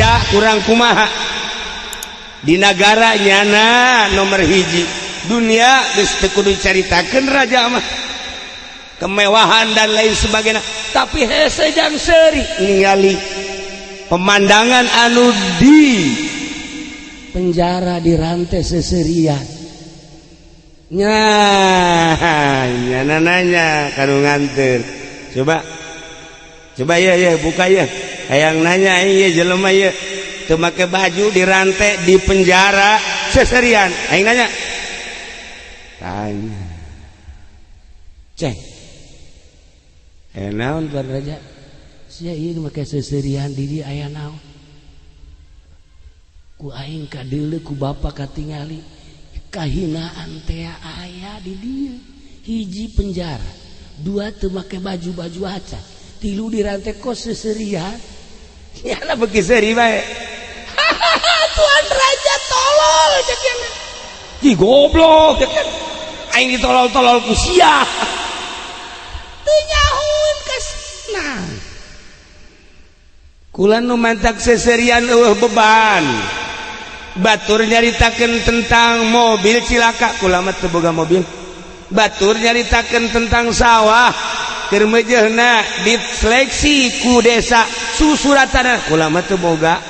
Raja kurang kumaha di negara nyana nomor hiji dunia geus teu kudu caritakeun raja mah kemewahan dan lain sebagainya, tapi hese jang seuri ningali pemandangan anu di penjara di rantai seserian nya nyana nanya kanu nganter, coba coba ya ya buka ya, hayang nanya iya jelema ieu teu make baju di rantai di penjara seserian, aing nanya tanya ceng eh naon tuan raja sia ieu make seserian di dieu aya naon ku aing kadeuleu ku bapa katingali kahinaan teh aya di dieu. Hiji penjara, dua teu make baju-baju acan, tilu di rantai kos seserian, nyana beuki seuri bae. Tuan raja tolol cek. Ki goblok cek aing, ditolol-tolol ku sia teu nyahoeun kas. Nah, kula nu mantak seserian eueuh beban. Batur nyaritakeun tentang mobil cilaka, kula mah teu boga mobil. Batur nyaritakeun tentang sawah keur meujeuhna diseleksi ku desa susuratana, kula mah teu boga.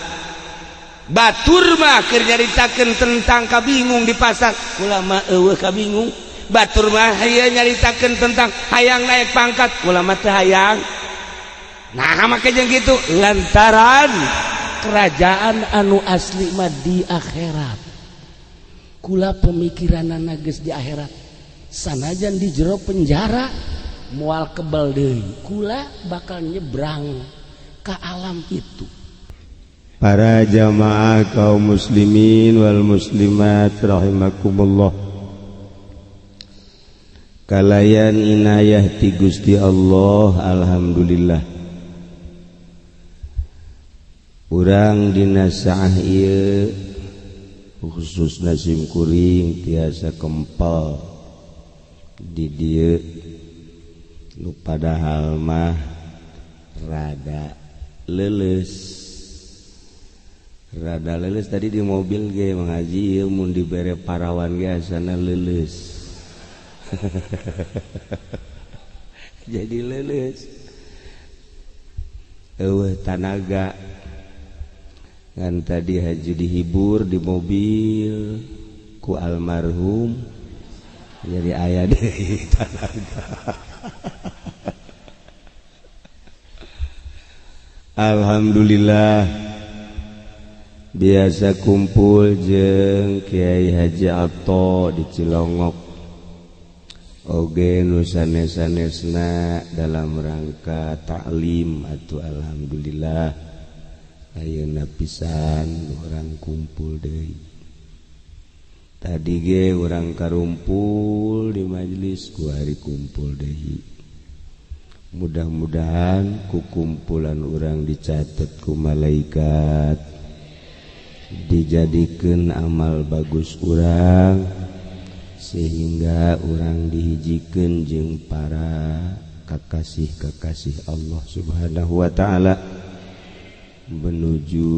Batur mah keur nyaritakeun tentang kabingung di pasar, kula mah eueuh kabingung. Batur mah ieu nyaritakeun tentang hayang naik pangkat, kula mah teu hayang. Nah, make jeung kitu lantaran kerajaan anu asli mah di akhirat. Kula pemikiranana geus di akhirat, sanajan di jero penjara moal kebal deui, kula bakal nyebrang ke alam itu. Para jamaah kaum muslimin wal muslimat rahimakumullah, kalayan inayah ti Gusti Allah, alhamdulillah urang dina saah ieu khusus sim kuring tiasa kempel di dieu nu padahal mah rada leuleus, rada leuleus tadi di mobil ge mengaji ieu mun dibere parawan ge asana leuleus, jadi leuleus eueuh tanaga. Kan tadi haji dihibur di mobil ku almarhum, jadi aya deui tanaga. Alhamdulillah biasa kumpul jeung Kiai Haji Ato di Cilongok oge nu sanes-sanesna dalam rangka taklim atau alhamdulillah ayeuna pisan urang kumpul deui. Tadi ge urang karumpul di majelis, ku hari kumpul deui. Mudah-mudahan ku kumpulan urang dicatat ku malaikat, dijadikan amal bagus urang sehingga urang dihijikan jeung para kakasih-kakasih Allah Subhanahu wa ta'ala menuju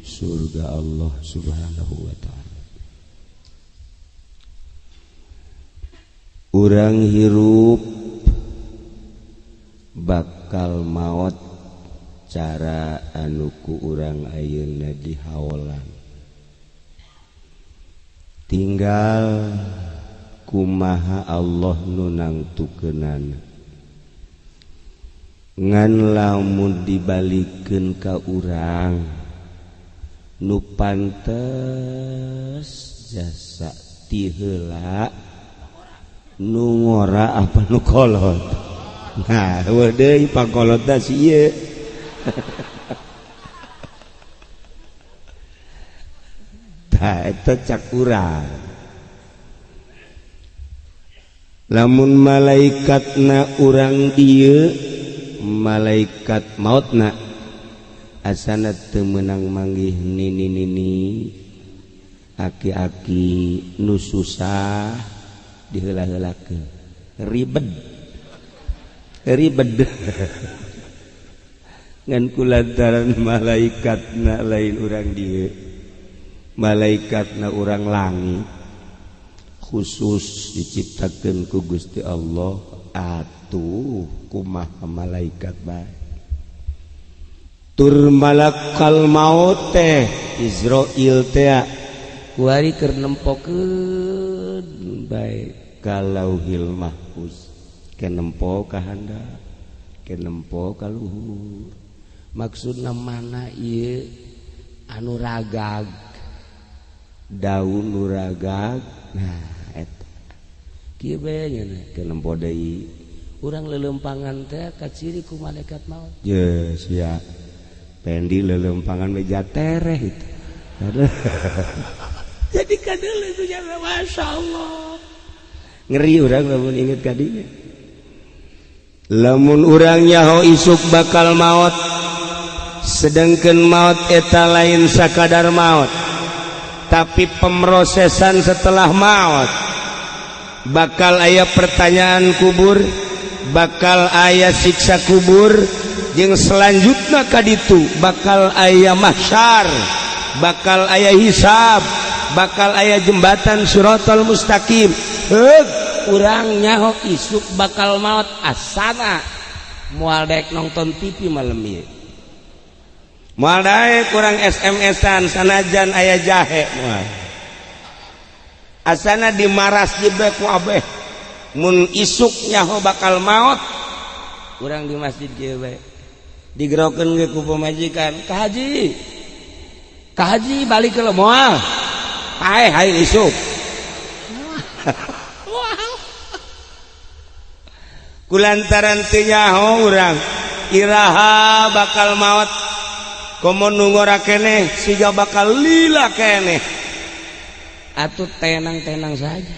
surga Allah Subhanahu wa ta'ala. Urang hirup bakal maot cara anuku urang ayeuna dihaolan, tinggal kumaha Allah nu nangtukeunana. Ngan lamun dibalikeun ka urang nu pantes jasa ti heula nu ngora apa nu kolot. Nah, eueuh deui pangkolotna si ieu. Tah eta cak urang. Lamun malaikatna urang dieu, malaikat mautna asana teu meunang manggih nini-nini aki-aki nu susah diheula-heulakeun, ribet ribet. Ngan kulantaran malaikat na lain urang dieu, malaikat na urang langit, khusus diciptakeun ku Gusti Allah. Atuh kumaha malaikat bae tur malakal maut teh Izrail teh kuari keur nempokeun bae ka Lauhil Mahfuz, ke nempo ka handap, ke nempo ka luhur. Maksudna mana ieu anu ragag, daun nu ragag. Nah, eta kieu bae nya ke nempo deui. Urang leuleumpangan teh kaciri ku malaikat maut. Ye sia pendi leuleumpangan meja tereh itu. Jadi kadeul itu nya, Masya Allah, ngeri urang lamun inget ka dinya. Lamun urang nyaho isuk bakal maut, sedangkan maut eta lain sakadar maut, tapi pemrosesan setelah maut, bakal aya pertanyaan kubur, bakal aya siksa kubur, jeung selanjutnya kaditu bakal aya mahsyar, bakal aya hisab, bakal aya jembatan Sirotol Mustaqim. Heug, urang nyaho isuk bakal maut, asana moal daek nonton TV malam ieu, moal daek kurang SMS-an sanajan aya jahe, moal. Asana dimaras jebek ku abeh. Mun isuk nyaho bakal maut, urang di masjid kieu bae digerokeun ge ku pamajikan, "Ka haji, ka haji, balik ke moal paeh hayu isuk." Moal kulantaran teu nyaho urang iraha bakal maut. Komo nu ngora keneh siga bakal lila keneh, atuh tenang-tenang saja,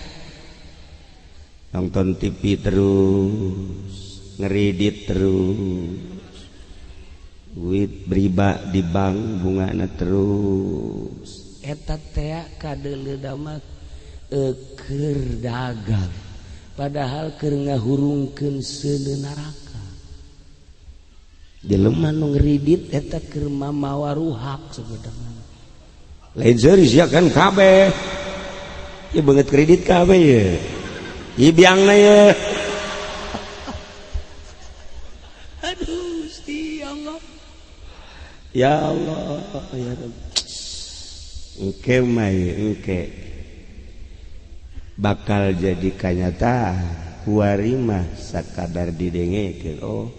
nonton TV terus, ngeridit terus, duit beriba di bank bungana terus. Eta teh kadeuleu mah keur dagang, padahal keur ngahurungkeun seuneu neraka. Jelema nu ngeridit eta keur mamawa ruhak sebenarnya. Lain serius ya kan, kabeh ya banget kredit kabeh ya. Ieu biangna ya. Aduh Gusti Allah, ya Allah, ya Rabb. Engke mah engke bakal jadi kanyataan. Kuari mah sakadar didengekeun, oh,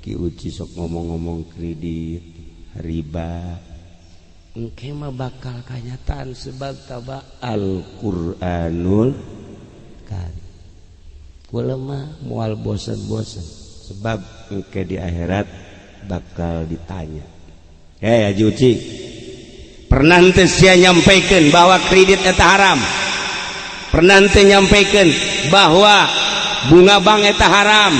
Ki Uci sok ngomong-ngomong kredit riba. Engke mah bakal kanyataan sebab taba Al-Qur'anul Karim. Kula mah moal bosen-bosen sebab engke di akhirat bakal ditanya, "Hei Haji Uci, pernah henteu sia nyampaikan bahwa kredit eta haram? Pernah henteu nyampaikan bahwa bunga bank eta haram?"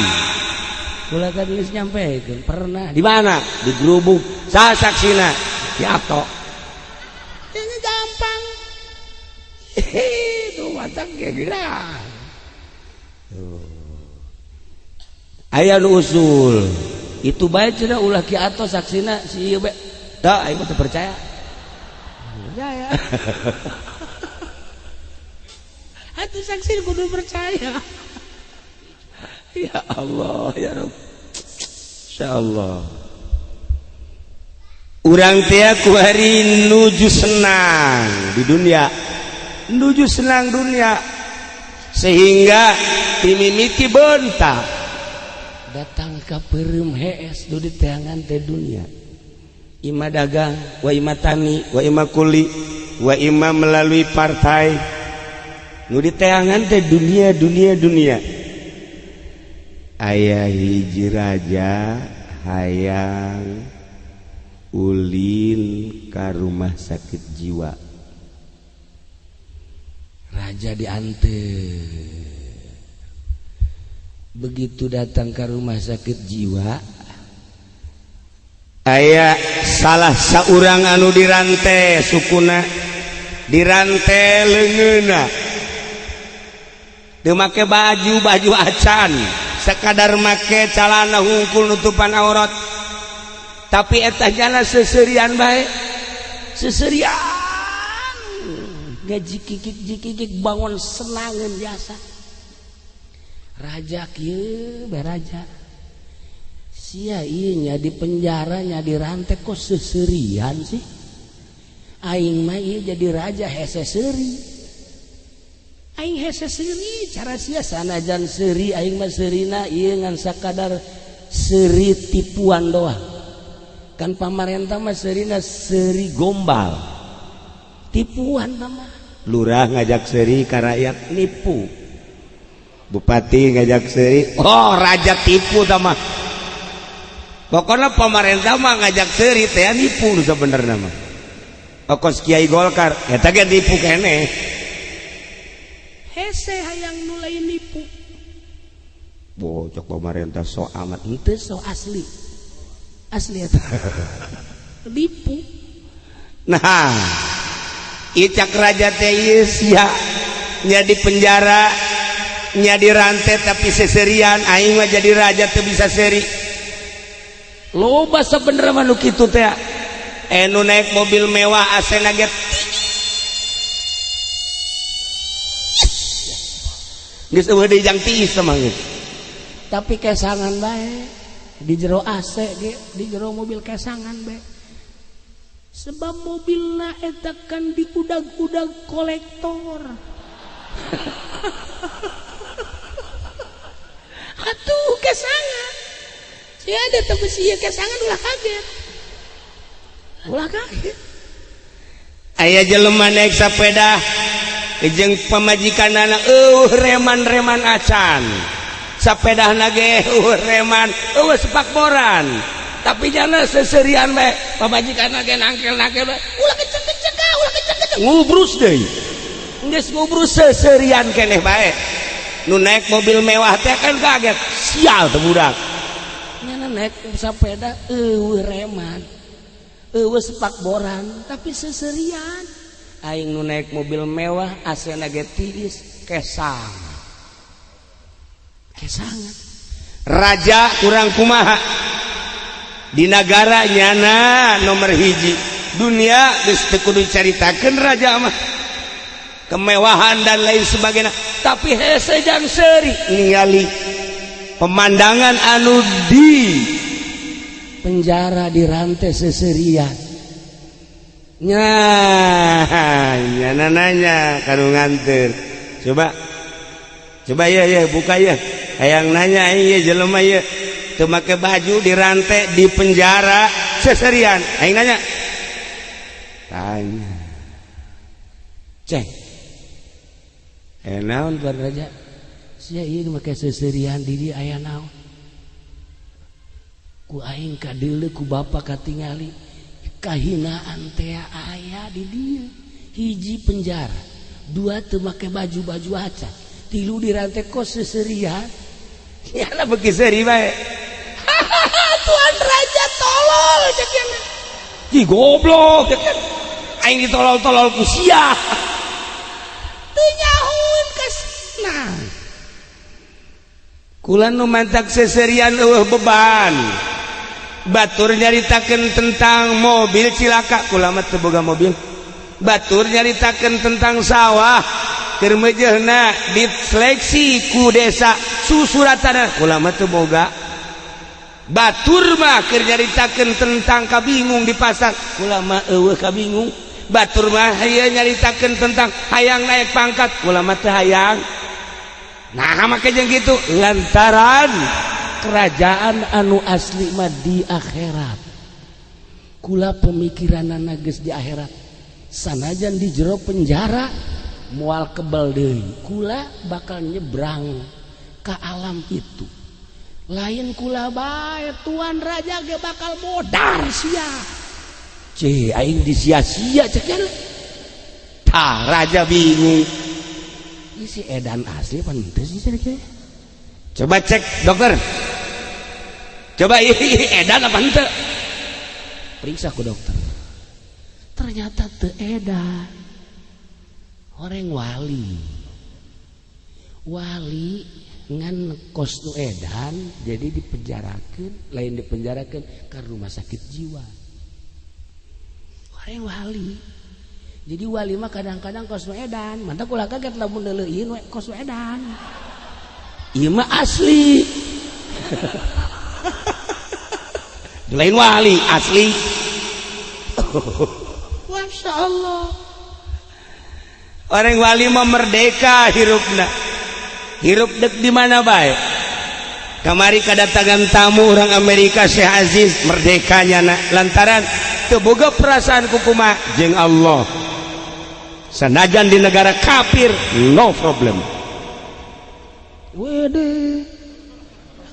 Kula kan geus nyampaikan. "Pernah." "Di mana?" "Di Grubug." "Saha saksina?" "Di Ato." Ini gampang itu macam gila. Aya nu usul itu bae cenah, ulah Ki Ato saksina, si ieu bae. Da aing mah teu percaya. Percaya. Atuh saksi kudu percaya. Ya Allah, ya Rabb. Insyaallah. Urang teh kuari nuju senang di dunia. Nuju senang dunia. Sehingga timimiti bentak datang ka peureum hees du diteangan teh dunia. Ima dagang, wa ima tani, wa ima kuli, wa ima melalui partai. Nu diteangan teh dunia, dunia, dunia. Aya hiji raja hayang ulin ka rumah sakit jiwa. Raja diantar. Begitu datang ke rumah sakit jiwa, aya salah saurang anu dirante sukuna, dirante leungeunna, teu make baju baju acan, sekadar make calana hungkul nutupan aurat. Tapi eta jana seserian bae, seserian gaji kikik jikikik bangun senangan biasa. Raja kieu bae, raja sia ieu nya di penjara nya di rantai kok seserian sih. Aing mah ieu jadi raja hese seuri, aing hese seuri cara sia. Sanajan seuri, aing mah seurina ieu ngan sakadar seuri tipuan doang. Kan pamarentah mah seurina seuri gombal, tipuan mah. Lurah ngajak seuri ka rakyat, nipu. Bupati ngajak seuri, oh raja tipu mah. Pokoknya pemerintah mah ngajak seuri teh nipu nu sebenarnya mah. Okos Kiai Golkar eta ge nipu keneh. Hese hayang nu lain nipu. Bocok pemerintah so amat henteu, so asli asli eta nipu. Nah, icak raja teh ieu sia nya di penjara nya di rantai tapi seserian, aing mah jadi raja teu bisa seri. Loba sebenerna mah nu kitu teh. Nu naik mobil mewah AC na ge geus eueuh deui jang tiis mah geus. Tapi kesangan bae di jero AC ge, di jero mobil kesangan bae, sebab mobilna eta kan diudag-udag kolektor. Atuh kesangan sia ada tapi sia kesangan, ulah kaget, ulah kaget. Aya jelema naik sepeda jeung pamajikanana, eueuh reman-reman acan, sepedahna ge eueuh reman, eueuh sepakboran, tapi jana seserian bae. Pamajikanna ge nangkel-nangkel bae, ulah kenceng-kenceng ka, ulah kenceng-kenceng, ngubrus deui. Geus ngubrus seserian keneh bae. Nu naik mobil mewah teh kan kaget, sial teh budak nyana naik sepeda eueuh reman, eueuh sepakboran, tapi seserian. Aing nu naik mobil mewah AC na ge tiis, kesang kesangan. Raja kurang kumaha di negara nyana nomor hiji dunia, geus teu kudu caritakeun raja mah kemewahan dan lain sebagainya, tapi hese jang seuri ningali pemandangan anu di penjara di rantai seserian nya. Nyana nanya kanu nganter, coba coba ya ya buka ya, hayang nanya ieu jelema ieu teu make baju di rantai di penjara seserian. Hayang nanya, tanya ceng, naon tuan raja sia ieu make seserian di dieu, aya naon? Ku aing kadeuleu, ku bapa katingali kahinaan teh aya di dieu. Hiji penjara, dua teu make baju-baju acan, tilu di rantai kos seserian. Nyana beuki seuri bae. Tuan raja tolol cek nya. Ih goblok cek. Aing ditolol-tolol ku sia. Teu nyahoeun kasna. Kula nu mantak seserian eueuh beban. Batur nyaritakeun tentang mobil cilaka, kula mah teu boga mobil. Batur nyaritakeun tentang sawah keur meujeuhna diseleksi ku desa susuratana, kula mah teu boga. Batur mah keur nyaritakeun tentang kabingung di pasar, kula mah eueuh kabingung. Batur mah ieu nyaritakeun tentang hayang naik pangkat, kula mah teu hayang. Nah, make jeung kitu lantaran kerajaan anu asli mah di akhirat. Kula pemikiranana geus di akhirat. Sanajan di jero penjara moal kebal deui, kula bakal nyebrang ke alam itu. Lain kula bae, tuan raja ge bakal modar sia. Cih, aing disia-sia cek nya. Tah, raja bingung. Ini si edan asli apa henteu sih cek? Coba cek dokter. Coba ini edan apa henteu? Periksa ku dokter. Ternyata teu edan. Orang wali. Wali Ngan kos nu edan jadi dipenjarakeun, lain dipenjarakeun ke rumah sakit jiwa. Orang wali. Jadi wali mah kadang-kadang kos nu edan, mantap ulah kaget lamun deuleuin we kos nu edan. Ieu mah asli. Lain wali asli. Masya Allah. Orang wali mah merdeka hirupna. Hirup dek di mana bae. Kamari kedatangan tamu orang Amerika Syekh Aziz merdekanya na lantaran teu boga perasaan kukuma jeung Allah. Sanajan di negara kafir no problem. Wede.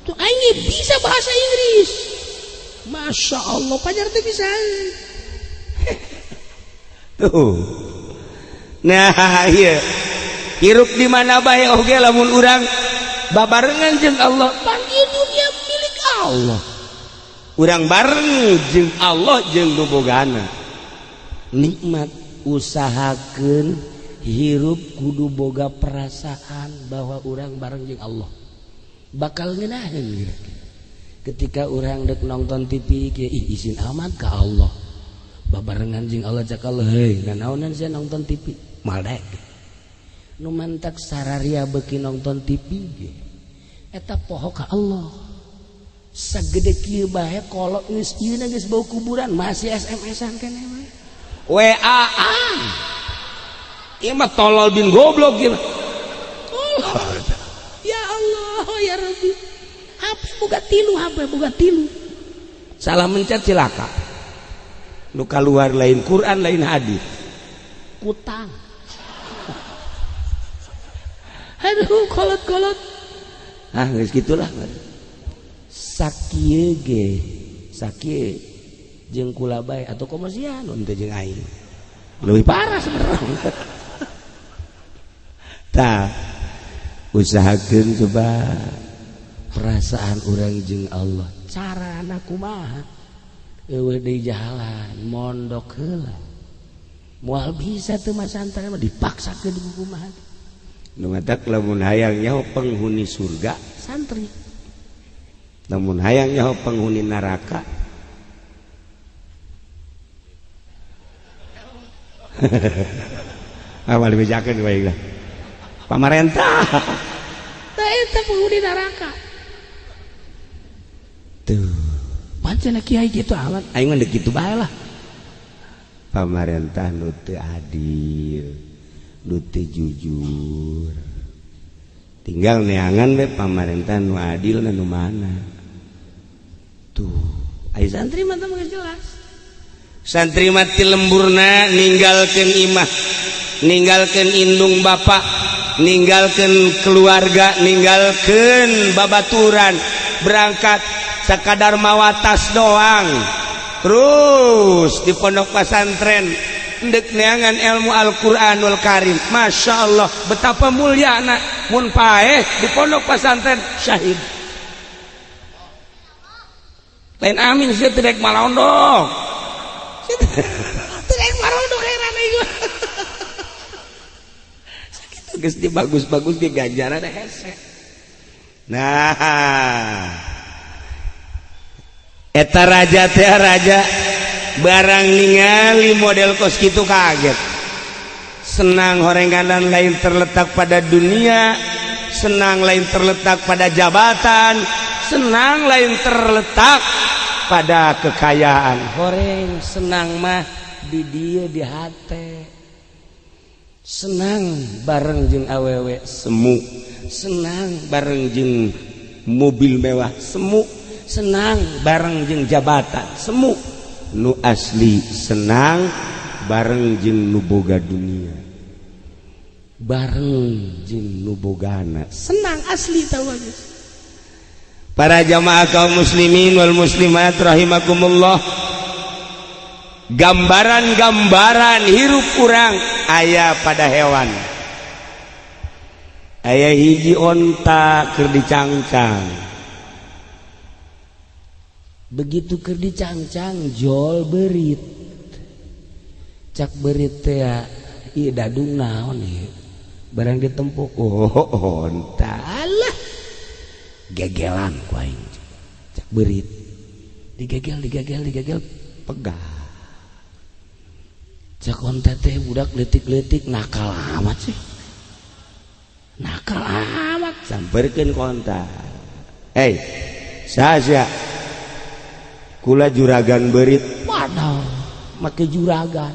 Tuh aing bisa bahasa Inggris. Masya Allah pajar teh bisa. Tuh. Nah, iya. Hirup di mana bae oge lamun urang babarengan jeung Allah, pan ieu dunia milik Allah. Urang bareng jeung Allah jeung nu bogana. Nikmat usahakeun hirup kudu boga perasaan bahwa urang bareng jeung Allah. Bakal ngeunaheun ketika urang dek nonton TV kieu ih izin amat ka Allah. Babarengan jeung Allah cak Allah heuy nanaonan sia nonton TV moal daek. Nu mantak sararia beuki nonton TV ge eta poho ka Allah. Sagede kieu bae kolot geus ieu geus bau kuburan masih SMS-an keneh mah. WA-an. Ieu mah tolol bin goblok ieu. Tolol. Ya Allah ya Rabbi. HP boga tilu, HP boga tilu. Salah mencet cilaka. Nu kaluar lain Quran lain hadis. Kutang. Aduh kolot-kolot. Ah geus gitulah. Sakieu ge, sakieu jeung kula bae atau komosian teu jeung aing. Leuwih parah sebenarnya. Tah usahakeun coba perasaan urang jeung Allah. Carana kumaha? Eueuh deui jalan mondok heula. Moal bisa teu masantren mah dipaksakeun ku kumaha. Nu matak lamun hayang nyaho penghuni surga santri. Lamun hayang nyaho penghuni neraka awal dibejakeun bae lah. Pamarentah. Tah eta penghuni neraka. Tuh, pancen kiai kitu amat aing mah deuk kitu bae lah. Pamarentah nu teu adil, nu teu jujur. Tinggal neangan we pamarentah nu adil na nu mana. Tuh, ai santri mah teh geus jelas. Santri mah ti lemburna ninggalkeun imah, ninggalkeun indung bapak, ninggalkeun keluarga, ninggalkeun babaturan, berangkat sakadar mawa tas doang. Terus di pondok pesantren ndek neangan ilmu Al-Qur'anul Karim. Masya Allah betapa mulia anak mun paeh di pondok pesantren syahid. Lain amin sih tidak malondok. Tidak malondok heran ieu. Sakitu geus dibagus-bagus ge ganjaran hese. Nah, eta raja teh raja barang ningali model kos kitu kaget. Senang horenganan lain terletak pada dunia, senang lain terletak pada jabatan, senang lain terletak pada kekayaan. Horeng senang mah di dia di hate. Senang bareng jeung awewe semu, senang bareng jeung mobil mewah semu, senang bareng jeung jabatan semu. Nu asli senang bareng jeung nu boga dunia, bareng jeung nu bogana senang asli tahu aja. Para jamaah kaum muslimin wal muslimat rahimakumullah, gambaran-gambaran hirup urang aya pada hewan. Aya hiji onta keur dicangcang, begitu keur dicangcang jol berit, cak berit teh ieu dadung naon ieu barang ditempuk, oh onta. Alah Gegelan ku aing cek beurit. Digegel digegel digegel pegah. Cek onta teh budak leutik-leutik nakal amat sih. Nakal amat samperkeun ka onta. Hei, saha? Kula juragan beurit. Waduh, make juragan.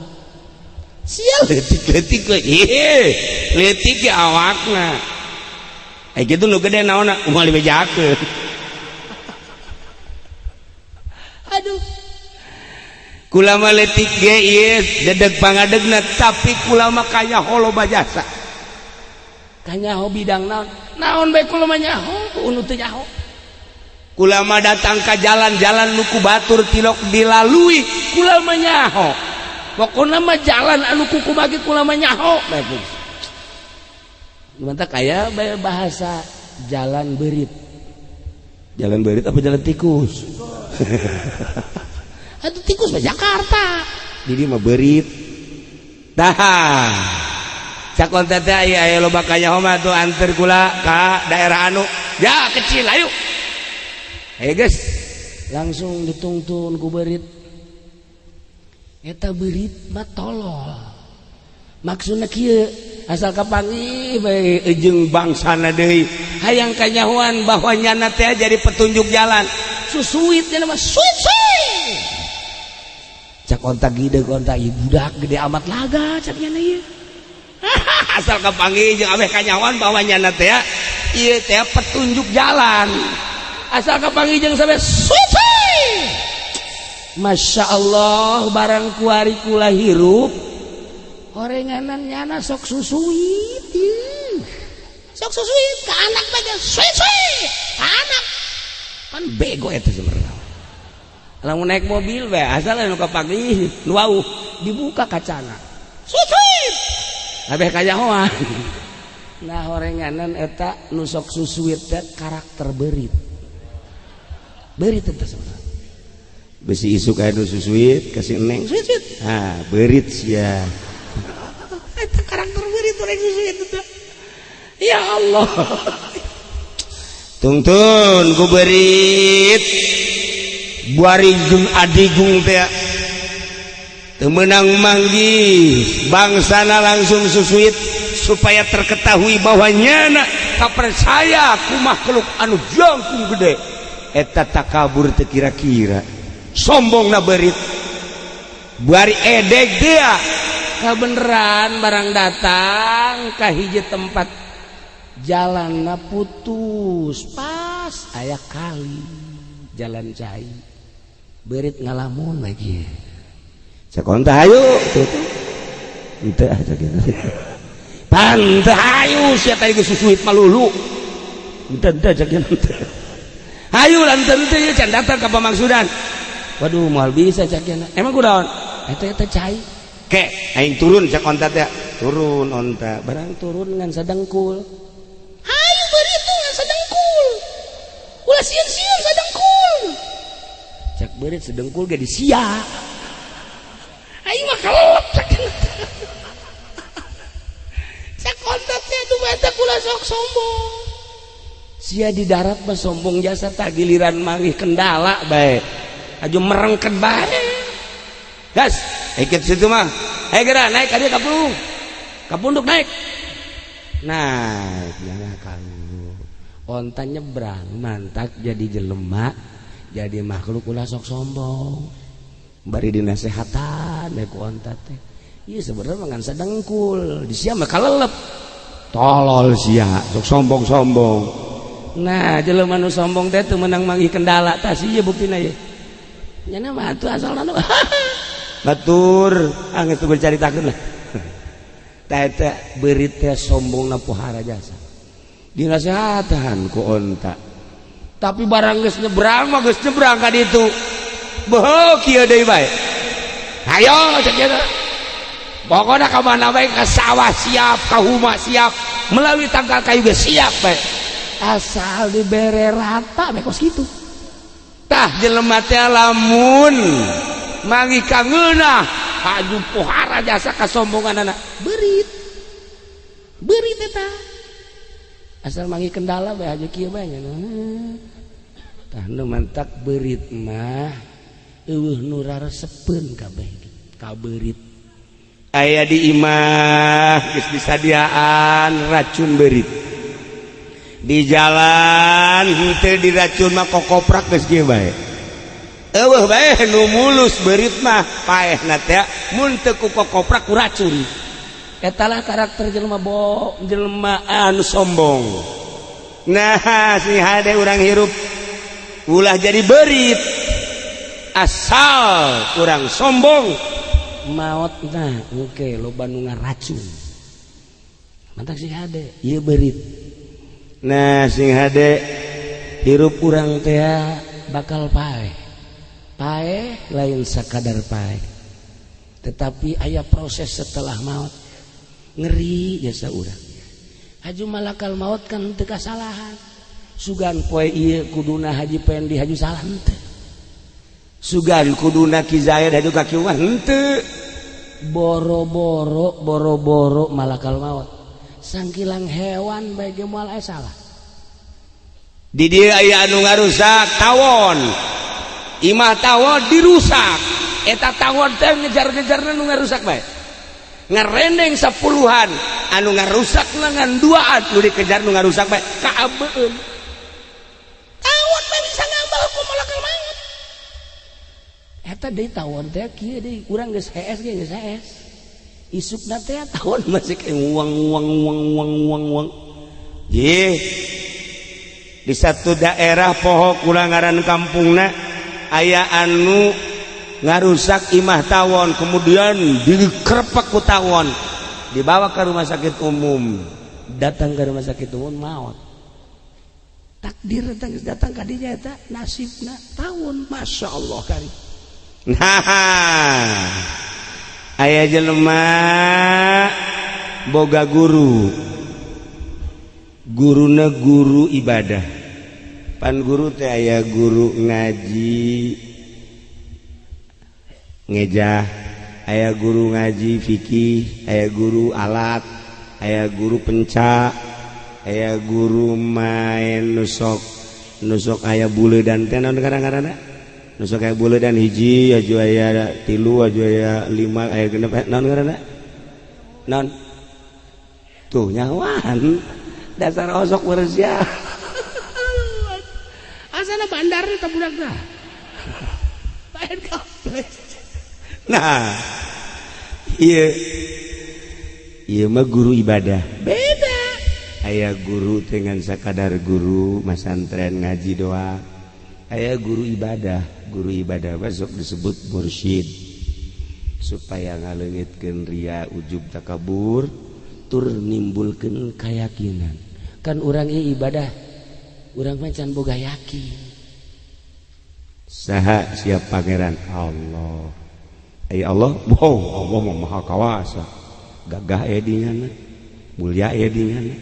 Sial. Leutik-leutik we. Ih, leutik ge awakna. Eh kitu nu gede naonna moal dibejakeun. Aduh. Kula mah leutik ge ieu dedeg pangadegna tapi kula mah kanyaho loba jasa. Kanyaho bidang naon? Naon bae kula mah nyaho, unu teu nyaho. Kula mah datang ka jalan-jalan nu ku batur tilok dilalui, kula mah nyaho. Pokona mah jalan anu kuku bagi kula mah nyaho. Mantap kaya bahasa jalan berit. Jalan berit apa jalan tikus? Aduh tikus mah Jakarta. Jadi mah berit. Tah. Cak onta teh aya aya loba kanyaho mah tuh anter kula ka daerah anu. Ya kecil ayo. Ayo guys. Langsung ditungtun ku berit. Eta berit mah tolol. Maksudna kieu asal kapanggih bae jeung bangsana deui hayang kanyahoan bahwa nyana teh jadi petunjuk jalan. Susuit nya mah suit suit. Cak onta gede onta ieu budak gede amat laga cak nyana ieu. Asal kapanggih jeung abeh kanyahoan bahwa nyana teh ieu teh petunjuk jalan. Asal kapanggih jeung sampe suit suit. Masya Allah barang kuari kula hirup orenganan nyana sok susuit sok susuit ke anak bagian suit suit ke anak kan bego eta sebenarnya. Lamun naik mobil we asal anu kapanggih nu wauh dibuka kacana suit suit abeh kanyahoan. Nah orenganan eta nu sok susuit teh karakter beurit beurit teh sebenarnya. Besi isuk aya nu susuit kasih neng suit suit ah beurit sia. Eta karakter beurit urang susuit teh. Ya Allah. Tungtun ku beurit buari jeung adigung teh teu meunang manggih bangsana langsung susuit supaya terketahui bahwa nyana kapercaya ku makhluk anu jangkung gede. Eta takabur teu kira-kira sombong na beurit buari edeg dia. Kabeneran barang datang ka hiji tempat jalanna putus pas aya kali jalan cai beurit ngalamun lagi. Cek onta hayu tuh henteu ah cek kitu pan teu hayu sia tadi geus susuit malulu henteu henteu cek kitu hayu lan henteu henteu can datang ka pamaksudan. Waduh moal bisa cek kitu emang kunaon eta eta cai ke aing turun cek onta teh turun onta barang turun ngan sadengkul hayu beurit tuh ngan sadengkul ulah sieun-sieun sadengkul cek beurit sedengkul ge disia aing mah kalelep cek cek onta teh atuh eta kula sok sombong sia di darat mah sombong jasa tak giliran manggih kendala bae aju merengket bae gas ikut situ mah ayo geura naik ka dieu ka punduk ka punduk naik nah jangan kalau onta nyebrang mantak jadi jelema jadi makhluk ulah sok sombong bari dinasehatan bae ku onta teh ieu sebenarnya mah ngan sadengkul di sia mah kalelep tolol sia sok sombong-sombong. Nah jelema nu sombong teh teu meunang manggih kendala tah sia buktina ieu nyana mah atuh asalna nu batur anggeus teu caritakeun lah. Tah eta beurit teh sombongna pohara jasa dinasehatan ku onta tapi barang geus nyebrang mah geus nyebrang ka ditu boho kieu deui bae ayo cek kieu pokona ka mana bae ka sawah siap ka huma siap melalui tangkal kayu ge siap bae asal dibere rata bae kos kitu. Tah jelema teh lamun manggih ka ngeunah haju pohara jasa kasombonganana beurit beurit eta. Asal manggih kendala bae aja kieu bae nya. Tah, nu mantak beurit mah euweuh nu raresepeun kabeh ka beurit. Aya di imah geus disadiaan racun beurit. Di jalan henteu diracun mah kokoprak geus kieu bae. Euweuh bae nu mulus beurit mah, paehna teh mun teu ku kokoprak ku racun. Eta lah karakter jelema bo jelema anu sombong. Nah, sing hade urang hirup ulah jadi beurit. Asal kurang sombong maot, nah oke, loba nu ngaracun. Mantak sing hade ieu beurit. Nah, sing hade hirup urang teh bakal paeh. Paeh lain sakadar paeh, tetapi aya proses setelah maut ngeri jasa urang. Haju malakal maut kan teu kasalahan. Sugan poe ieu kuduna Haji Pendi haju salah henteu. Sugan kuduna Ki Zaid haju ka Ki Umar henteu. Boro-boro, boro-boro malakal maut. Sangkilang hewan bae ge moal aya salah. Di dieu aya anu ngarusak tawon. Imah tawon dirusak. Eta tawon teh ngejar-ngejarna nu ngarusak bae. Ngarendeng sepuluhan, anu ngarusak ngan duaan, nu dikejar nu ngarusak bae kaabeun. Tawon bae bisa ngambal ku malakal maut. Eta deui tawon teh kieu deui, urang geus hees ge geus hees. Isukna teh tawon masih kayak uang uang uang uang uang uang. Ye. Di satu daerah poho kurang ngaran kampungna aya anu ngarusak imah tawon, kemudian dikerpek ku tawon, dibawa ke rumah sakit umum, datang ke rumah sakit umum maut. Takdir datang, datang ka dinya eta nasibna tawon. Masya Allah kari. Nah, aya jelema boga guru, guruna guru ibadah. Pan guru teh aya guru ngaji ngejah, aya guru ngaji fikih, aya guru alat, aya guru pencak, aya guru main nusok nusok, aya bule dan teh naon kadang-kadang nusok aya bule dan hiji aju aya tilu aju aya lima aya genep, naon ngaranna? Naon tuh nyawan dasar osok beresia asana bandar eta budak dah lain kabeh. Nah, iya iya mah guru ibadah beda. Aya guru dengan sakadar guru masantren ngaji doa, aya guru ibadah. Guru ibadah masuk disebut mursyid supaya ngaleungitkeun ria, ujub, takabur, tur nimbulkeun keyakinan. Kan urang ieu ibadah, urang mah can boga yakin saha siap Pangeran Allah. Ay Allah, wow, Allah mah maha kawasa, gagah aya dinyana, mulia aya dinyana,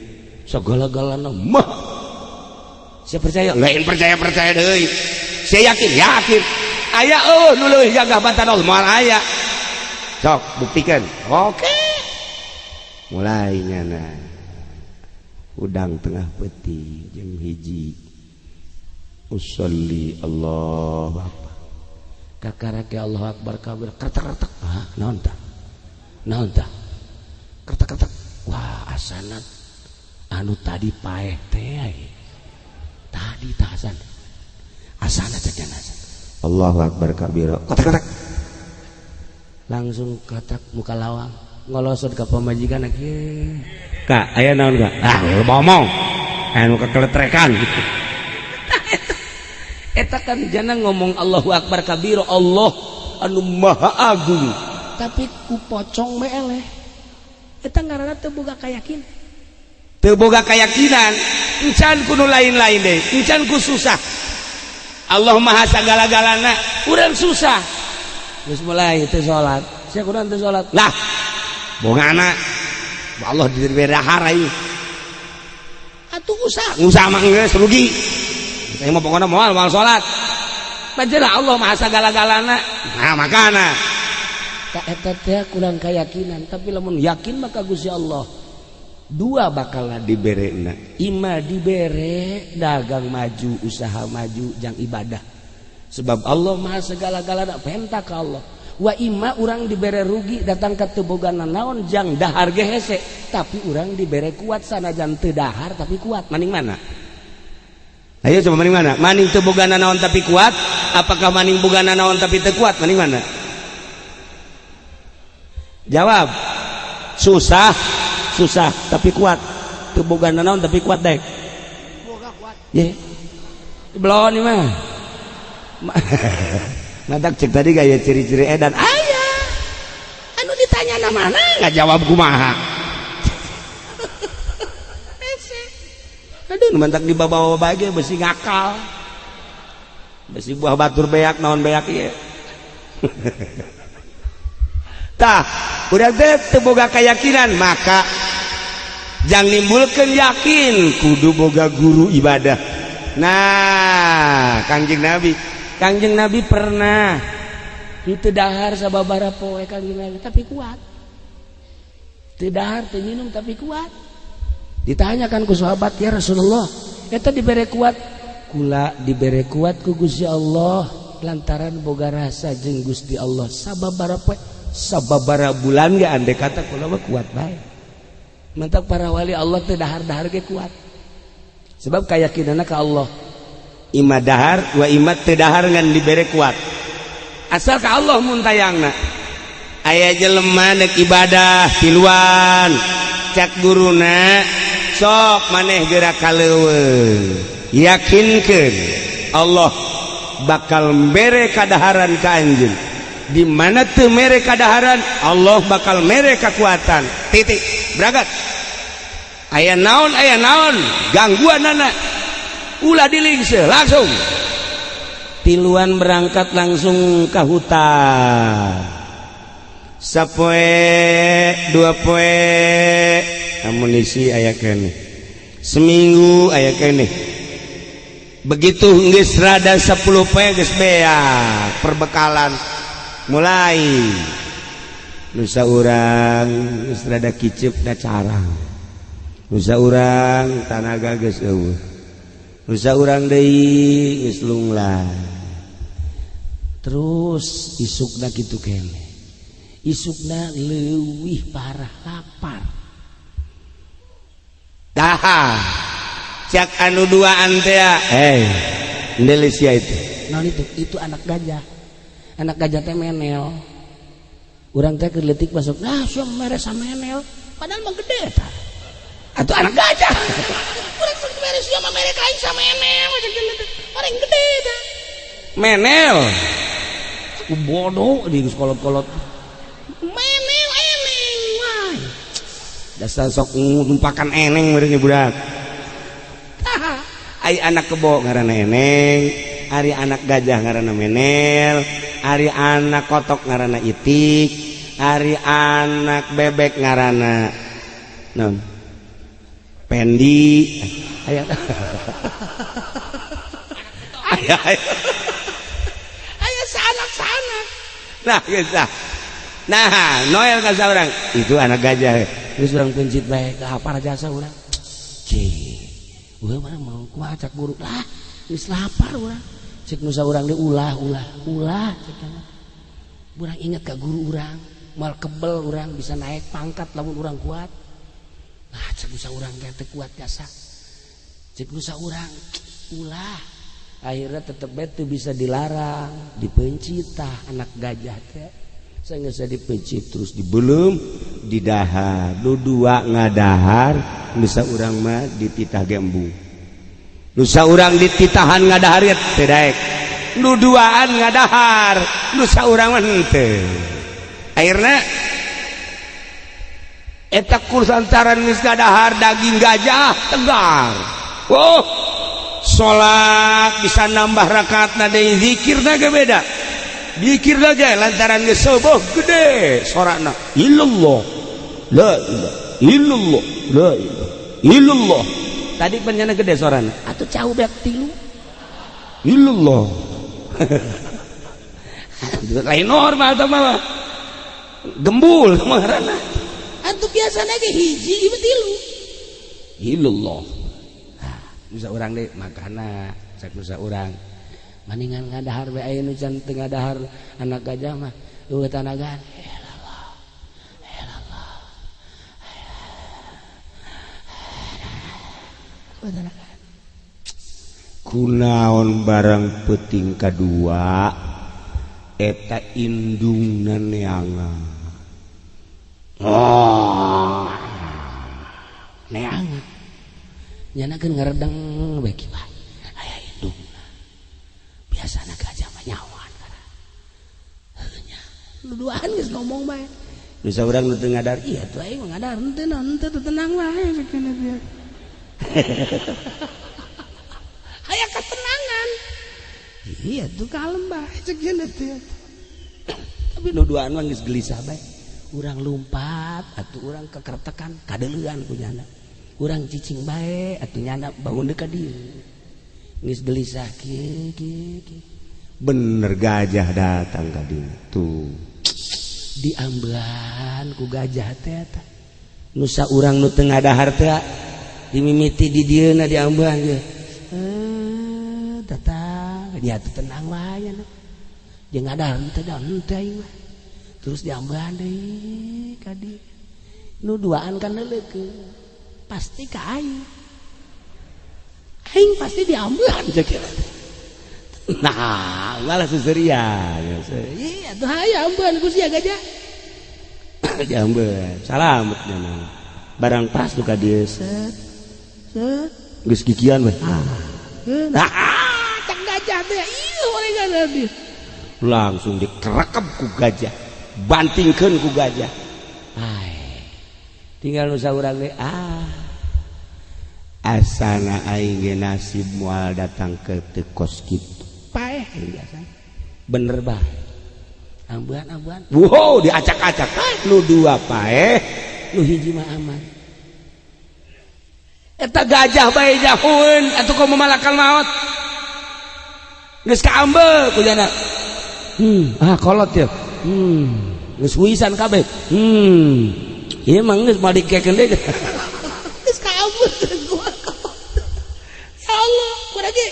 segala-galana mah. Saya percaya lain percaya, percaya deui. Saya yakin, yakin aya. Oh, nu leuwih gagah batan Allah moal aya. Sok buktikan. Oke, mulai nyana udang tengah peti jam 1 usolli Allah akbar kakarake Allah akbar kabir, kretek kretek. Ah, naon tah, naon tah kretek kretek? Wah, asana anu tadi paeh teh tadi tah asan asana cek asan. Allahu akbar kabira, kretek kretek, langsung kretek muka lawang, ngolosot ka pamajikan kieu, "Kak, aya naon, Kak?" "Ah, lu ngomong anu kekeletrekan." Eta kan jangan ngomong Allahu akbar kabiro, Allah anu maha agung, tapi ku pocong meleh. Eta ngaranna teu boga keyakinan, teu boga keyakinan. Encan ku nu lain-lain deh, encan ku susah. Allah maha sagala-galana, urang susah geus mulai teu salat. Sia kudu teu salat lah, bongana Allah diberi dahar ieu atuh. Usaha usaha mah geus rugi. Saya mau pokoknya moal moal salat. Bajelah Allah maha sagala-galana. Nah, makana tak eta teh kurang keyakinan, tapi lamun yakin maka Gusti Allah. Dua bakal dibere, imma dibere dagang maju, usaha maju jang ibadah, sebab Allah Maha segala-galana, penta ka Allah. Wa imma urang dibere rugi, datang ka teu boga naon, jang dahar ge hese, tapi urang dibere kuat, sanajan teu dahar tapi kuat. Maning mana? Ayo coba, maning mana? Maning teu boga naon tapi kuat, apakah maning boga naon tapi teu kuat? Maning mana? Jawab. Susah, susah tapi kuat. Teu boga naon tapi kuat dek. Ye. Belum nih mah. Matak cek tadi gaya ciri-ciri edan aya. Anu ditanya na mana nggak jawab kumaha. Hese. Aduh, mantak dibawa bage besi ngakal. Besi buah batur beak naon beak ieu. Tah, urang teh teu boga keyakinan, maka jangan nimbulkeun yakin kudu boga guru ibadah. Nah, Kangjeng Nabi, Kangjeng Nabi pernah itu dahar sababaraha poe Kangjeng Nabi, tapi kuat. Teu dahar, teu minum, tapi kuat. Ditanyakan ku sahabat, "Ya Rasulullah, eta dibere kuat?" "Kula dibere kuat ku Gusti Allah lantaran boga rasa jeung Gusti Allah. Sababaraha poe, sababaraha bulan ge andai kata kula mah kuat bae." Mantak para wali Allah teh dahar-dahar ge kuat. Sebab keyakinanna ka Allah. Imma dahar wa imma teu dahar ngan dibere kuat. Asal ka Allah muntayangna. Aya jelema dek ibadah tiluan, cak guruna, "Sok maneh gerak ka leuweung, yakinkeun Allah bakal mere kadaharan ka anjeun. Di mana teu mere kadaharan, Allah bakal mere kekuatan." Titik. Berangkat. Aya naon, aya naon gangguan anak, ulah dilingse, langsung tiluan berangkat langsung ke hutan. Sapoe, 2 poe, amunisi aya keneh, seminggu aya keneh. Begitu geus rada 10 poe, geus beak perbekalan, mulai nusa urang geus rada kicep da carang, nusa urang tanaga geus eueuh, nusa urang deui geus lunglah. Terus isukna kitu keneh, isukna leuwih parah, lapar. Dah, cak anu duaan teh, "Eh, Indonesia itu." Naon itu? Itu anak gajah. Anak gajah teh menel. Urang teh keur leutik masuk, nah, sia mere menel, padahal mah gede eta. Atau anak gajah. Urang sok mere, sia mah mere ka aing menel, orang gede eta. Menel. Aku bodoh di kolot-kolot. Menel eneng wah. Dasar sok numpakan eneng meureun budak. Ai anak kebo ngaranna eneng, ari anak gajah ngaranna menel, ari anak kotok ngaranna itik, ari anak bebek ngaranna naon? Pendi. Aya aya aya sanak-sanak. Nah, geus. Nah, Noel ka saurang itu anak gajah. Geus urang pencit bae ka apa jasa urang. Cih. Urang mana mau kumaha cak guru lah, geus lapar urang. Cek nusa urang deui, "Ulah, ulah, ulah," cek. Urang inget ka guru urang, moal kebel urang bisa naik pangkat lamun urang kuat. Nah, cek nusa urang teh teu kuat jasa. Cek nusa urang, "Ulah." Akhirnya tetep bae teu bisa dilarang, dipencit tah anak gajah teh. Saya nggak dipencit, terus dibelum didahar, lu dua ngadahar, nusa urang mah dititah gembung, nusa urang dititahan ngadahar ya teu daek. Nu duaan ngadahar, nusa urang mah henteu. Akhirna eta kursantaran geus ngadahar daging gajah, tegar. Oh, salat bisa nambah rakaat deui, zikirna ge beda. Dikir aja lantaran geus subuh gede sorana, illallah, la ilaha illallah, la ilaha illallah. Tadi penyana gede sorana. Atuh cau beak tilu. Illallah. Lain normal tuh mah, gembul mah ngaranna. Atuh biasana ge hiji, ieu tilu. Illallah. Nah, bisa urang deh makana cek nusa urang maningan ngadahar we aya nu can teu ngadahar anak gajah mah eueuh tanagaan. Ilallah. Ilallah. Eueuh tanagaan. Kunaon barang peuting kadua eta indungna neangan. Oh. Neangan. Nyana keun ngaredeng bae kieu bae. Aya indungna. Biasana gajah mah nyawan kana. Heuh nya. Nu duaan geus ngomong bae. Bisa urang nu teu ngadar. Iya tuh aing mah ngadar henteu naon henteu teu tenang wae sakeuna teh. Aya ketenangan. Iya tuh kalem bae cek cenah teh. Tapi nu duaan mah geus gelisah bae. Urang lumpat atuh urang kekertekan kadeuleuan ku nyana. Urang cicing bae atuh nyana bangun deui ka dieu. Geus gelisah kieu kieu kieu. Bener gajah datang ka dieu tuh. Diambean ku gajah teh eta. Nu saurang nu teu ngadahar teh dimimiti di dieuna diambean ge. Datang dia teh tenang wae nya. Jeung ngadahar teh da henteu aing mah. Terus diambean deui ka dieu. Nu duaan kan leulekeun. Pasti ka aing. Aing pasti diambean cek teh. Nah, malah seserian. Iya, tuh aya ambean ku sia gajah. Diambean. Salamet nya. Barang pas tuh ka dieu set. Set. Geus kikian we. Ah. Nah, cek gajah teh ieu mereka tadi. Langsung dikerekep ku gajah. Bantingkeun ku gajah. Ai. Tinggal nu saurang deui ah. Asana aing ge nasib moal datang ke teu kos kitu. Paeh biasa. Bener bae. Ambean-ambean. Wow, diacak-acak. Nu dua paeh, nu hiji mah aman. Eta gajah bae jauheun atuh komo malakal maot. Geus kaambe ku jana. Ah kolot ya. Geus huisan kabeh. Ieu mah geus moal dikekeun deui. Geus kaambe Ya Allah, kurang ge.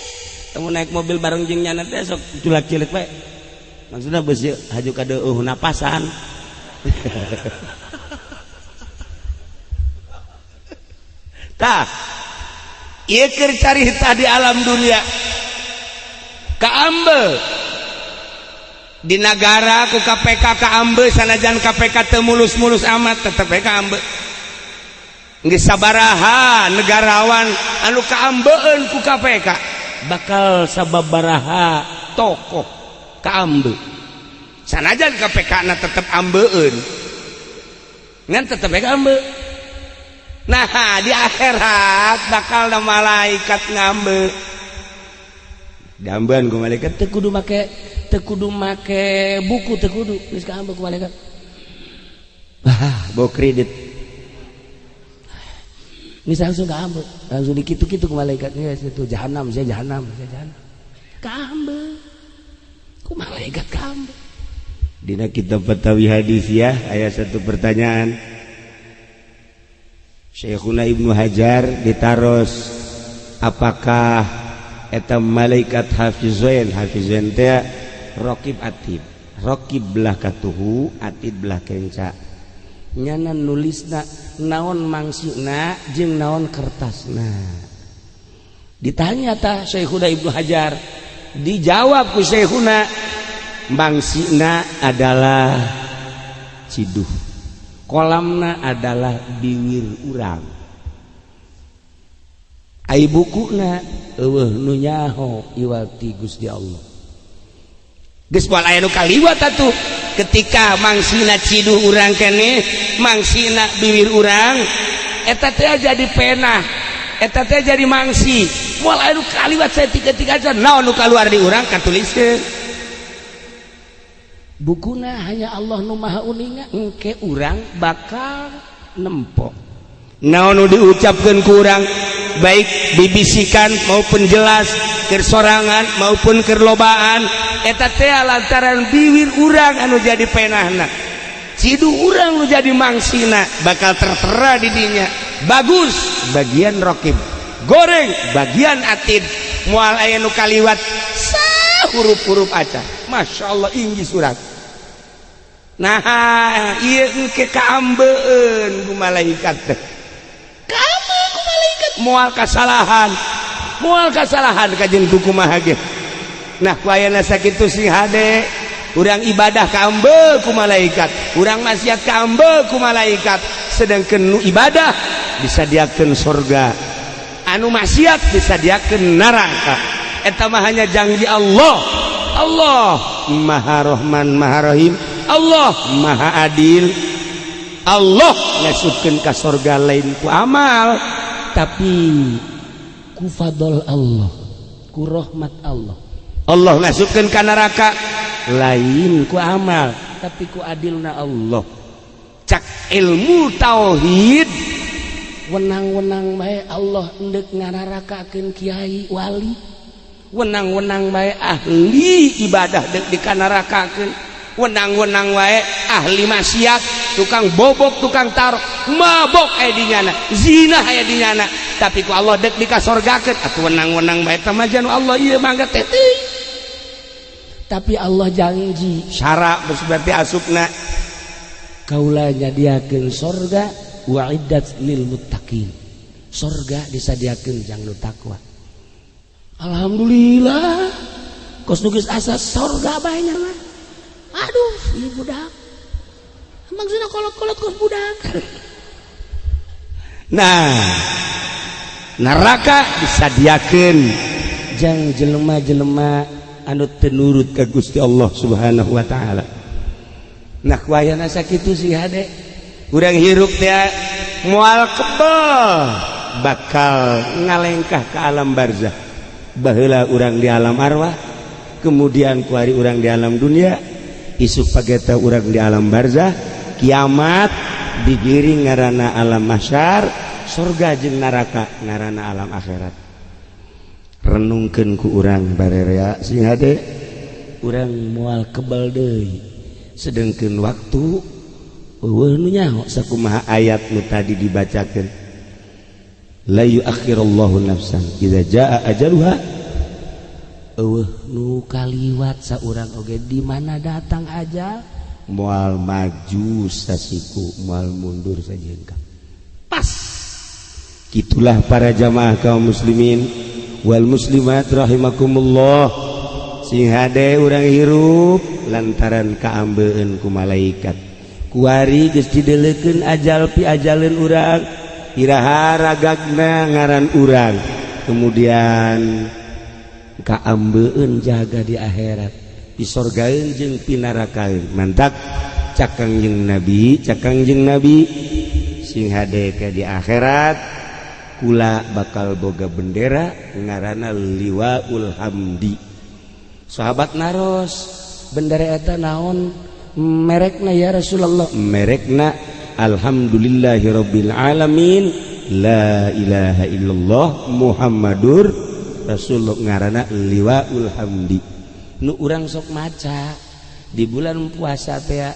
Kamu naik mobil bareng jeung nyana teh sok culak-cilik bae. Maksudna beusi haju ka deueuh napasan. Tah, ieu keur carita di alam dunia. Kaambe di nagara ku KPK kaambe sanajan KPK teu mulus-mulus amat tetep we kaambe. Geus sabaraha negarawan anu kaambeun ku KPK bakal sababaraha tokoh kaambe. Sanajan KPK na tetep ambeun. Ngan tetep we kaambe. Nah, di akhirat bakal ada malaikat ngambe. Diambeun ku malaikat teu kudu make buku teu kudu geus kaambe ku malaikat. Ah, bawa kredit. Geus langsung kaambe, langsung dikitu-kitu ku malaikat. Ya itu jahanam, saya jahanam, saya jahanam. Kaambe. Ku malaikat kaambe. Dina kitab Fatawi Hadis ya, aya satu pertanyaan. Syekhuna Ibnu Hajar ditaros apakah eta malaikat hafizain, hafizain teh raqib atid, raqib belah katuhu, atid belah kenca. Nyana nulisna naon mangsina jeung naon kertasna. Ditanya tah Syekhuna Ibnu Hajar, dijawab ku Syekhuna mangsina adalah ciduh, kolamna adalah biwir urang. Ai bukuna eueuh nu nyaho iwati Gusti Allah. Geus moal aya nu kaliwat atuh ketika mangsina ciduh urang keneh, mangsina biwir urang eta teh jadi pena, eta teh jadi mangsi. Moal aya nu kaliwat saeutik-eutik aja naon nu kaluar di urang katuliskeun. Bukuna hanya Allah nu maha uninga, engke urang bakal nempo. Naon nu diucapkeun ku urang baik bibisikan maupun jelas keur sorangan maupun keur lobaan eta teh lantaran biwir urang anu jadi penahna, ciduh urang nu jadi mangsina bakal tertera di dinya. Bagus bagian rokib, goreng bagian atid. Moal aya nu kaliwat huruf-huruf aca. Masya Allah, inggi surat. Nah, ieu engke kaambeun ku malaikat teh, kaambeun ku malaikat, moal kasalahan, moal kasalahan kajeun ku kumaha ge. Nah, ku ayana sakitu, sing hade. Urang ibadah kaambe ku malaikat, urang maksiat kaambe ku malaikat. Sedangkan nu ibadah disadiakeun sorga, anu maksiat disadiakeun neraka. Eta mah hanya janji Allah. Allah Maha Rahman, Maha Rahim. Allah Maha Adil. Allah ngasupkeun ka sorga lain ku amal, tapi ku fadl Allah, ku rahmat Allah. Allah ngasupkeun ka neraka lain ku amal, tapi ku adilna Allah. Cak ilmu tauhid, wenang-wenang bae Allah endek ngararakakeun kiai, wali. Wenang-wenang bae ahli ibadah dek dikanarakakeun. Wenang-wenang wae ahli maksiat, tukang bobok, tukang taruh, mabok aya di nyana, zina aya di nyana, tapi ku Allah dek dikasorgakeun. Atuh wenang-wenang bae tamajan Allah ieu mangga teh. Tapi Allah janji syarat berarti asupna kaula nyadiakeun sorga, uiddat lil muttaqin. Sorga disadiakeun jang nu takwa. Alhamdulillah, kos nu geus asa sorga bae mah. Aduh, ieu budak maksudna kolot-kolot kos budak. Nah, neraka disadiakeun jang jelema-jelema anu teu nurut ka Gusti Allah Subhanahu wa taala. Nah, ku ayana sakitu sih hade, urang hirup teh moal kebel, bakal ngalengkah ke alam barzah. Baheula urang di alam arwah, kemudian kuari urang di alam dunia, isuk pageta urang di alam barzah, kiamat digiring ngaranna alam mahsyar, surga jeung neraka ngaranna alam akhirat. Renungkeun ku urang barerea, sing hade. Urang moal kebal deui, sedengkeun waktu euweuh nu nyaho. Sakumaha ayat nu tadi dibacakeun, la yuakhirullahu nafsan idza jaa ajaluha. Euweuh nu kaliwat saurang oge di mana datang aja. Moal maju sasiku, moal mundur sajengkal, pas gitulah. Para jamaah kaum muslimin wal muslimat rahimakumullah, sing hade. Urang hirup lantaran kaambeun ku malaikat. Kuari geus didelekeun ajal, pi ajaleun urang, iraha ragagna ngaran urang, kemudian kaambeun jaga di akhirat, pisorgaeun jeung pinarakaeun. Mantak cak Kangjeng Nabi, cak Kangjeng Nabi, sing hade, ke di akhirat kula bakal boga bendera ngaranna Liwaul Hamdi. Sahabat naros, "Bendera eta naon merekna, ya Rasulullah?" "Merekna alhamdulillahirabbil alamin, la ilaha illallah Muhammadur Rasulullah, ngaranna Liwaul Hamdi." Nu urang sok maca di bulan puasa teh,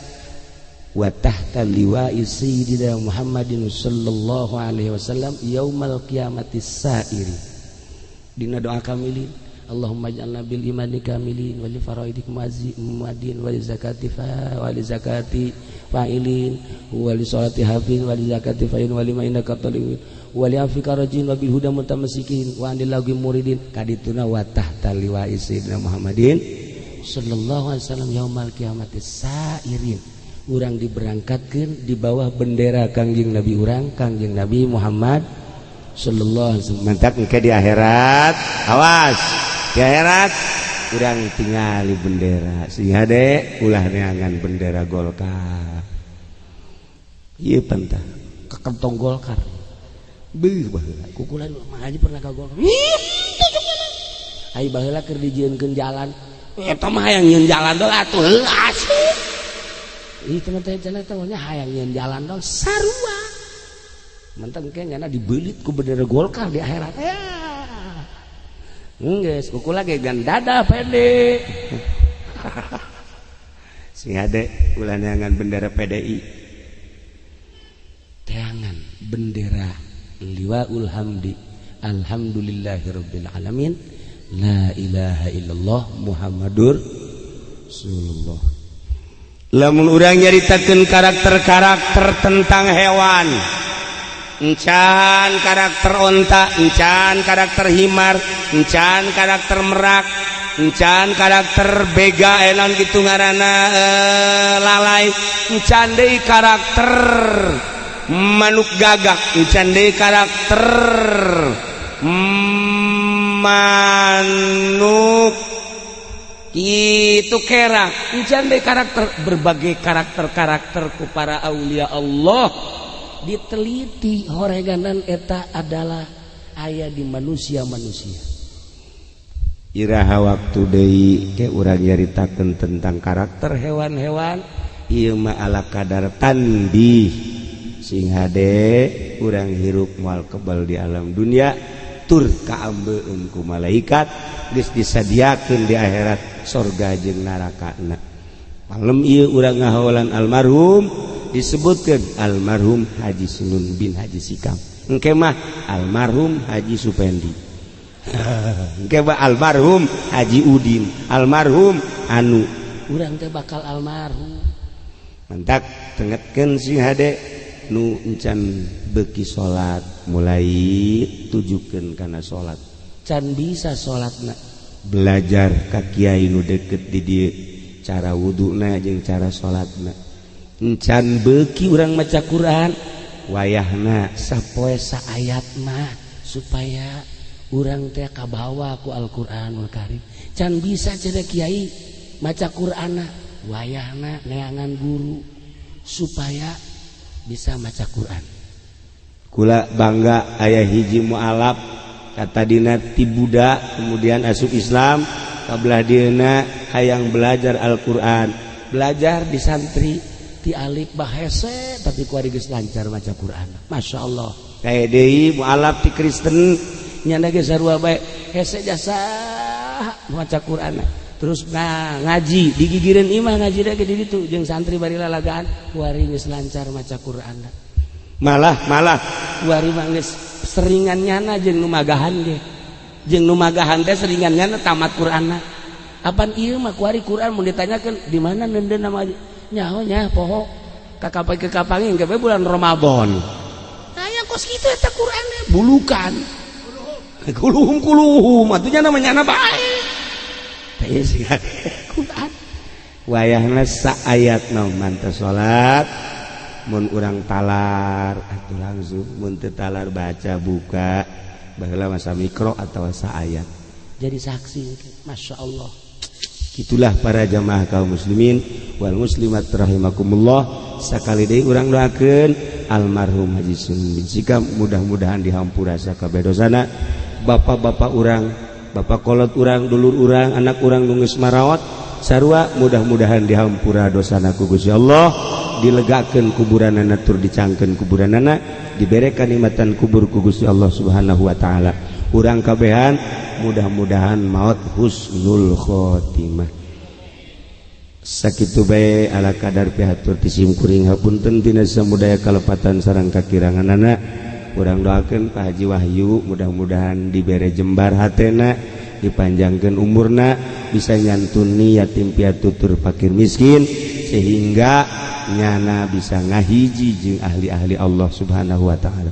wa tahta liwa'i sayyidina Muhammadin sallallahu alaihi wasallam yaumal qiyamati sairi. Dina doa kamilin, Allahumma ij'alna bil imani kamilin wa li faraidik muadin wa li zakati fa wa li zakati fa'ilin wa li salati hafin wa li zakati fa'ilin wa lima indaka talibin wa li afika rajin wa bil huda mutamassikin wa anil lagi muridin. Kadituna wa tahta liwa'i sayyidina Muhammadin sallallahu alaihi wasallam yaumal qiyamati sairin. Urang diberangkatkan di bawah bendera Kangjeng Nabi urang, Kangjeng Nabi Muhammad sallallahu alaihi wasallam. Mantak engke di akhirat, awas, di akhirat urang tingali bendera. Sing hade, ulah neangan bendera Golkar. Ieu pantah kekentong Golkar. Beuh, baheula. Kukulan mah aja pernah ka Golkar. Ai baheula keur dijieunkeun jalan. Eta mah hayang nyieun jalan dol atuh, heuh asup. Ih, teman teh cenah teh nya hayang nyieun jalan dol sarua. Menteng ke nyana dibeulit ku bendera Golkar di akhirat. Ya. Geus, kukula ge gan dada pede. Sing hade, ulah neangan bendera PDI. Teangan bendera. Liwaul hamdi, alhamdulillahirabbil alamin, la ilaha illallah Muhammadur Rasulullah. Lamun urang nyaritakeun karakter-karakter tentang hewan, encan karakter onta, encan karakter himar, encan karakter merak, encan karakter bega, enon gitu ngaranna, lalai, encan deui karakter manuk gagak, encan deui karakter manuk itu kera, encan deui karakter, berbagai karakter-karakter ku para aulia Allah diteliti. Horeganan eta adalah aya di manusia-manusia. Iraha waktu deui ke urang nyaritakeun tentang karakter hewan-hewan? Ieu mah ala kadar tanbih, sing hade urang hirup moal kebal di alam dunia, tur kaambeun ku malaikat, geus disadiakeun di akhirat sorga jeung narakana. Malam ieu urang ngahawalan almarhum, disebutkan almarhum Haji Sunun bin Haji Sikam, engke mah almarhum Haji Supendi, engke mah almarhum Haji Udin, almarhum anu. Urang teh bakal almarhum. Mantak tengetkeun sing hade, nu encan beki salat mulai tujukeun kana salat. Can bisa salatna, belajar ka kiai nu deket di dieu cara wuduna jeung cara salatna. Encan beki urang maca Quran, wayahna sapoe saayat mah supaya urang teh kabawa ku Al-Qur'anul Karim. Can bisa cenah kiai maca Qur'ana, wayahna neangan guru supaya bisa maca Quran. Kula bangga aya hiji mualaf, kata dina ti budak kemudian asup Islam, kabelah dieuna hayang belajar Al-Qur'an, belajar di santri ti alif ba hese, tapi ku geus lancar maca Quran, Masya Allah. Kayak deui mualaf ti Kristen. Nyanda ge sarua bae, hese jasa maca Quran. Terus nah, ngaji digigireun imah, ngaji ge di ditu jeung santri bari lalagaan, kuari geus lancar maca Quran. Malah malah kuari mah geus seringan nyana jeung nu magahan ge, jeung nu magahan teh seringan nyana tamat Qur'anna. Apan ieu mah kuari Quran mun ditanyakeun di mana neundeun nama nyaho nya poho, kakapai kekapangin ke bulan Ramadan. Aya kos kitu eta Quran bulukan kuluhum kuluhum atuh nya namanya nyana bae. Teh sih Quran. Wayahna saayat no mantas salat, mun urang talar atuh langsung, mun teu talar baca buka baheula masa mikro atau saayat. Jadi saksi, Masya Allah. Itulah para jamaah kaum muslimin wal muslimat rahimakumullah. Sakali deui urang doakeun almarhum Haji Sun bin Sikam, mudah-mudahan dihampura sakabeh dosana. Bapak-bapak urang, bapak kolot urang, dulur urang, anak urang nu geus marawat sarua, mudah-mudahan dihampura dosana ku Gusti Allah, dilegakeun kuburanana tur dicangkeun kuburanana, dibere kanikmatan kubur ku Gusti Allah Subhanahu wa taala. Urang kabehan mudah-mudahan maut husnul khotimah. Sakitu bae ala kadar pihatur ti sim kuring, hapunten tina samudaya kalepatan sareng kakiranganana. Urang doakeun Pak Haji Wahyu, mudah-mudahan dibere jembar hatena, dipanjangkeun umurna, bisa nyantuni yatim piatu tur fakir miskin, sehingga nyana bisa ngahiji jeung ahli-ahli Allah Subhanahu wa taala.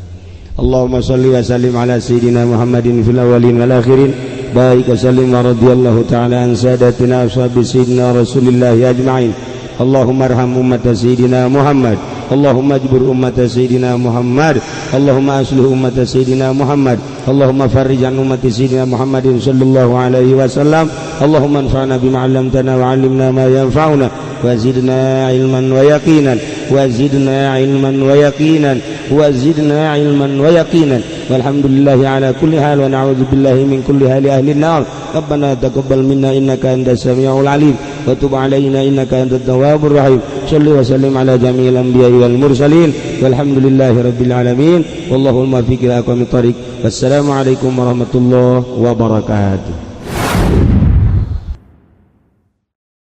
Allahumma shalli wa sallim ala sayyidina Muhammadin fil awwalin wal akhirin, barik wa sallim wa radhiyallahu ta'ala an sadatina ashabi sayyidina Rasulillah ajma'in. Allahumma arham ummat sayyidina Muhammad, Allahumma ajbur ummat sayyidina Muhammad, Allahumma aslih ummat sayyidina Muhammad, Allahumma farrij an ummati sayyidina Muhammadin sallallahu alaihi wasallam. Allahumma anfa'na bima 'allamtana wa 'allimna ma yanfa'una wa zidna ilman wa yaqinan, wa zidna ilman wa yaqinan, wa zidna ilman wa yaqinan. Walhamdulillahi ala kulli hal wa na'udzu billahi min kulli hali ahli nar. Rabbana taqabbal minna innaka antas samiul alim wa tub alaina innaka antat tawwabur rahim. Shalli wa sallim ala jami'il anbiya'i wal mursalin, walhamdulillahi rabbil alamin, wallahu muwaffiq ila aqwamit thariq. Wassalamu alaikum warahmatullahi wabarakatuh.